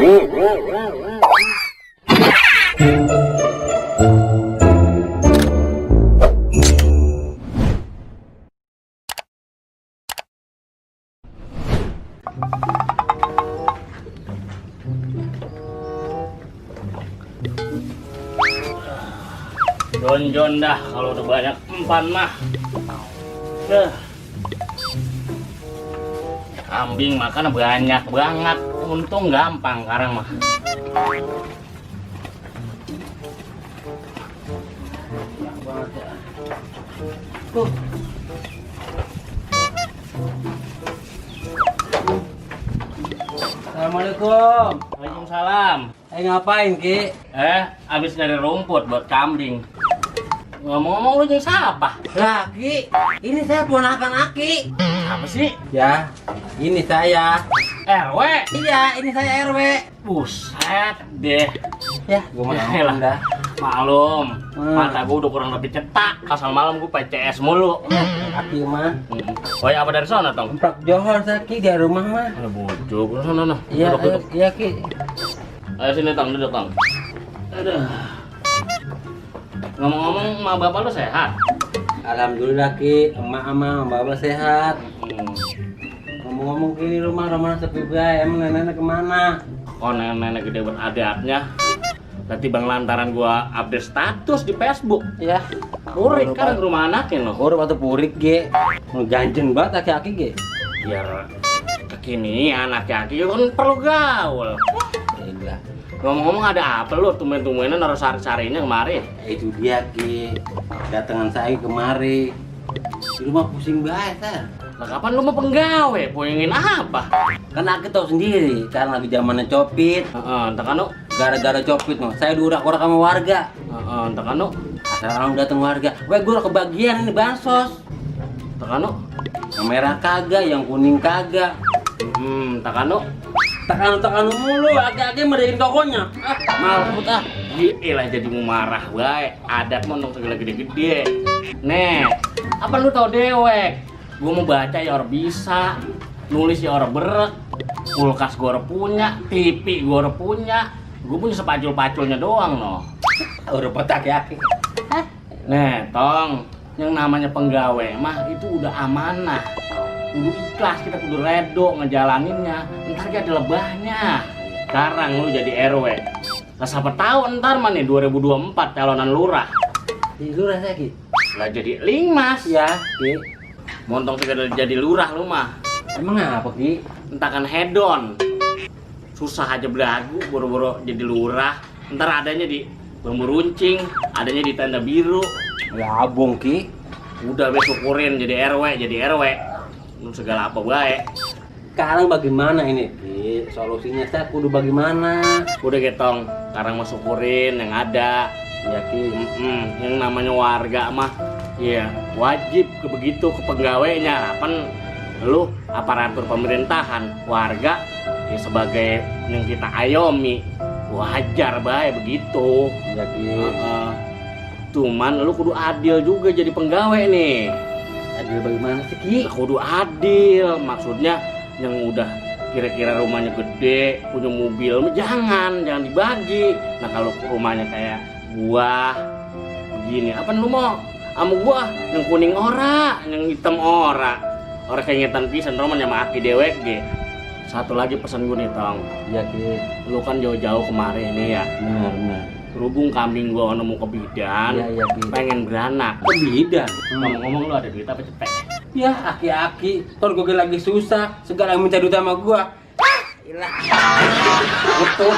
Jonjon dah kalau udah banyak empan mah. Kambing makan banyak banget, untung gampang sekarang mah. Assalamualaikum. Waalaikumsalam. Ngapain, Ki? Habis dari rumput buat kambing. Ngomong-ngomong lu jadi siapa? Lah, Ki, ini saya ponakan Aki. Apa sih? Ya, ini saya. RW? Iya, ini saya RW. Buset deh. Ya, gua Yaelah. dah. Maklum, mata gua udah kurang lebih cetak. Asal malam gua PCS mulu. Aki mah. Oh ya, apa dari sana, Tong? Empat Johor saya, Ki, di rumah mah. Ada bujuk, sana nah. Iya, Duduk. iya, Ki. Ayo sini, Tong, duduk, Tong. Aduh. Ngomong-ngomong, emak bapak lu sehat? Alhamdulillah, Ki. Emak sama bapak sehat. Ngomong-ngomong, Ki, rumah sepi bae. Emang nenek kemana? Oh, nenek gede beradatnya. Berarti bang lantaran gua update status di Facebook. Ya. Purik kan rumah anaknya loh. Urut atau purik, Ge. Ganjen banget aki-aki, Ge. Biar kekinian aki-aki kan perlu gaul. Gila. Ngomong-ngomong ada apa lu tumben-tumbenan naruh sari-sarinya kemari? Itu dia, Ki. Datangan saya kemari. Di rumah pusing banget, Sar. Lah kapan lu mau penggawe? Puyengin apa? Kan aku tahu sendiri, karena lagi zamannya copit. Entah kan lu? Gara-gara copit, no. Saya diurak-urak sama warga. Entah kan lu? Asal orang datang warga. Weh, gue udah kebagian ini bansos. Entah kan lu? Yang merah kagak, yang kuning kagak. Entah kan lu? Tekan mulu, agi-agi meriin tokonya. Malah sebut ah. Gila jadi mau marah bae. Adat mondong segala gede-gede. Nih, apa lu tau dewek? Gua mau baca ya orang bisa, nulis ya orang berek, kulkas gua orang punya, TV gua orang punya, gua punya sepacul-paculnya doang noh. Udah petak ya. Nih, Tong, yang namanya penggawe mah itu udah amanah. Kudu ikhlas, kita kudu redo ngejalaninnya. Ntar gak ada lebahnya. Sekarang lu jadi RW. Lah siapa tahu ntar mah nih 2024 calonan lurah. Di lurah saya, Ki. Lah jadi lingmas. Ya, Ki. Montong sekedar jadi lurah lu mah. Emang apa, Ki? Entakan hedon. Susah aja belagu boro-boro jadi lurah. Ntar adanya di bambu runcing, adanya di tanda biru. Ya abong, Ki. Udah be syukurin jadi RW. Lu segala apa baik. Sekarang bagaimana ini, Ki? Solusinya saya kudu bagaimana? Udah getong, sekarang mah syukurin yang ada. Ya, Ki. Yang namanya warga mah ya wajib begitu ke penggawainya. Kan lu aparatur pemerintahan, warga ya sebagai yang kita ayomi, wajar baik begitu. Ya, Ki. Cuman lu kudu adil juga jadi penggawe nih. Adil bagaimana sih, Ki? Kudu adil, maksudnya yang udah kira-kira rumahnya gede, punya mobil, jangan dibagi. Nah kalau rumahnya kayak gua begini, apa lu mau sama gua yang kuning ora, yang hitam ora keingetan pisan roman sama aki dewek ge. Satu lagi pesan gua nih, Tong. Iya, Ki. Lu kan jauh-jauh kemarin nih ya. Benar. Berhubung kambing gua nemu ke bidan, Iya, Ki. pengen beranak. Ke bidan. Ngomong-ngomong lu ada duit apa cepet? Ya, aki-aki. Kan gue lagi susah, segala yang minta duit sama gua. Ilah. Betul.